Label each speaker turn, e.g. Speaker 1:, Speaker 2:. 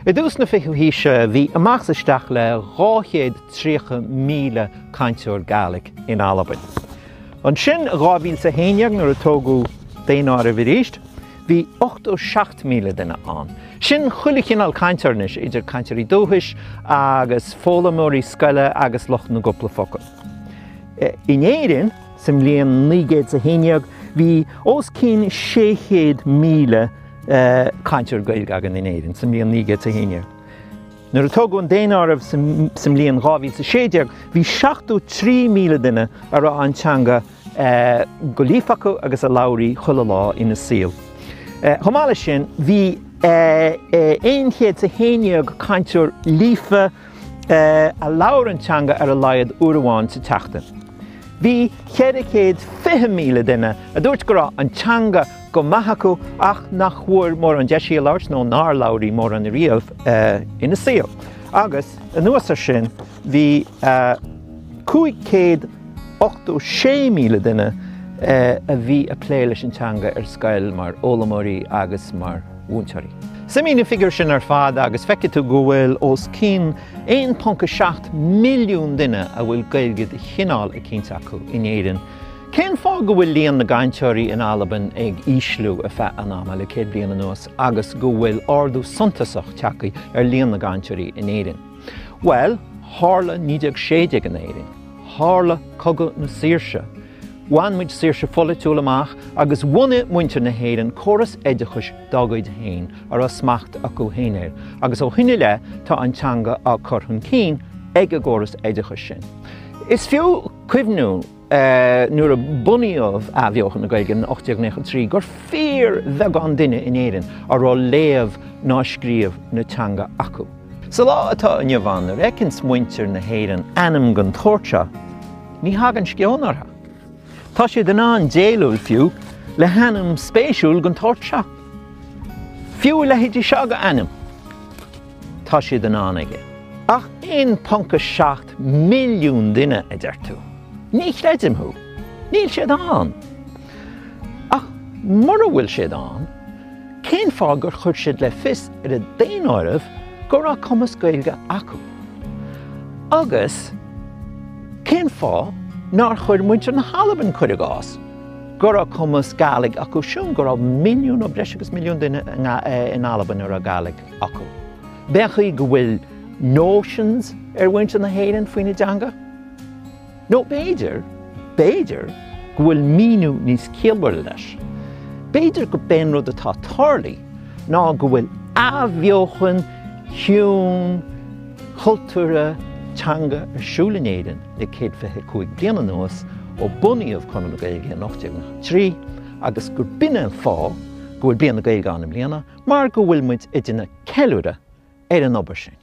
Speaker 1: I dtús na fichiú haoise bhí amach is isteach le 230,000 cainteoir Gàidhlig in Albain. Ansin i 2011 nuair a tógadh daonáireamh arís, bhí 87,000 duine ann. Sin chuile chineál cainteoir anois, idir cainteoirí dúchais agus foghlaimeoirí scoile agus lucht na gcúpla focal. In Éirinn, sa mbliain 1911, bhí os cionn 600,000 cainteoir Gaeilge againn in Éirinn sa mbliain 1911. Nuair a tógadh an daonáireamh sa mbliain 2016, bhí 73,000 duine a raibh an teanga go líofa acu agus a labhair í chuile lá ina saol. Chomh maith leis sin, bhí 111 cainteoir líofa a labhair an teanga ar a laghad uair amháin sa tseachtain. Bhí 420,000 duine a dúirt go raibh an teanga go maith acu ach nach bhfuair mórán deis í a labhairt nó nár labhair í mórán ariamh ina saol. Agus anuas ar sin bhí 586,000 duine a bhí ag plé leis an teanga ar scoil mar fhoghlaimeoirí agus mar mhúinteoirí. Suimigh na figiúir sin ar fad agus feicfidh tú go bhfuil os cionn 1.7 milliún duine a bhfuil Gaeilge de chineál eicínt acu in Éirinn. Cén fáth go bhfuil líon na gcainteoirí in Albain ag ísliú ar feadh an ama le 100 bliain anuas agus go bhfuil ardú suntasach tagtha ar líon na gcainteoirí in Éirinn? Bhuel, tharla 1916 in Éirinn. Tharla Cogadh na Saoirse. Bhain muid saoirse pholaitiúil amach agus bhunaigh muintir na hÉireann córas oideachais dá gcuid féin a raibh smacht acu féin air agus ó shin i leith tá an teanga á cur chun cinn ag an gcóras oideachais sin. Is fiú cuimhniú nuair a bunaíodh Athbheochan na Gaeilge in 1893 gur fíorbheagán duine in Éirinn a raibh léamh ná scríobh na teanga acu. Sa lá atá inniu ann nuair a fheiceanns muintir na hÉireann ainm den tsórt seo, Ní thagann sceon orthu. Tá siad in ann déileáil fiú le hainm spéisiúil den tsórt seo. Fiú a leithéidí seo de ainm, tá siad in ann aige. Ach 1.7 milliún duine, a deir tú? Ní chreidim thú. Níl siad ann. Ach mura bhfuil siad ann, Cén fáth gur chuir siad le fios ar an daonáireamh go raibh cumas Gaeilge acu? Agus cén fáth nár chuir muintir na hAlban cur i gcás go raibh cumas Gàidhlig acu siúd, go raibh milliún nó breis agus milliún duine in Albain a raibh Gàidhlig acu? B'é an chaoi go bhfuil notions ar mhuintir na hÉireann faoina dteanga? Nó b'fhéidir, b'fhéidir, go bhfuil míniú níos ciallmhaire leis. B'fhéidir go b'é an rud atá tarlaithe ná go bhfuil athbheochan chiúin chultúrtha teanga ar siúl in Éirinn le 125 bliain anuas ó bunaíodh Conradh na Gaeilge in 1893 agus gur b'in an fáth go bhfuil Bliain na Gaeilge ann i mbliana mar go bhfuil muid ag déanamh ceiliúradh ar an obair sin.